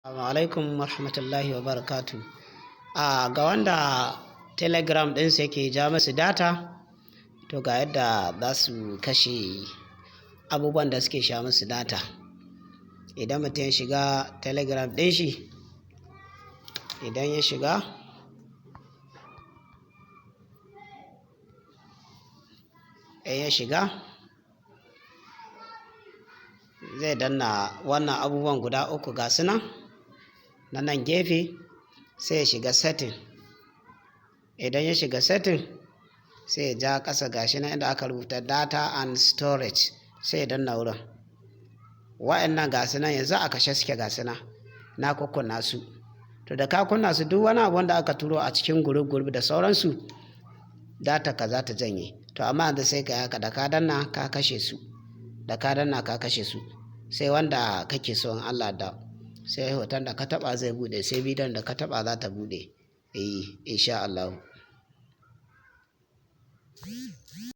Assalamu alaikum warahmatullahi wabarakatuh. A ga wanda Telegram ɗinsa yake ja masu data, to ga yadda za su kashe abubuwan da suke sha musu data. Idan mutum ya shiga Telegram ɗin shi, idan ya shiga, in ya shiga, zai danna wannan abubuwan guda uku ga su nan, na nan gefe, sai ya shiga setting. Idan ya shiga setting, sai ya ja ƙasa gashi nan inda aka rubuta data and storage, sai ya danna wurin. Wa'annan ga su nan yanzu a kashe suke, ga su nan, na kukkunna su. To da ka kunna su, duk wani abu wanda aka turo a cikin group group da sauransu, data ka za ta janye. To amma yanzu sai ka yi haka, da ka danna ka kashe su, da ka danna ka kashe su, sai wanda kake so in Allah da sai hoton da ka taɓa zai buɗe, sai bidiyon da ka taɓa za ta buɗe. Eh, insha Allahu.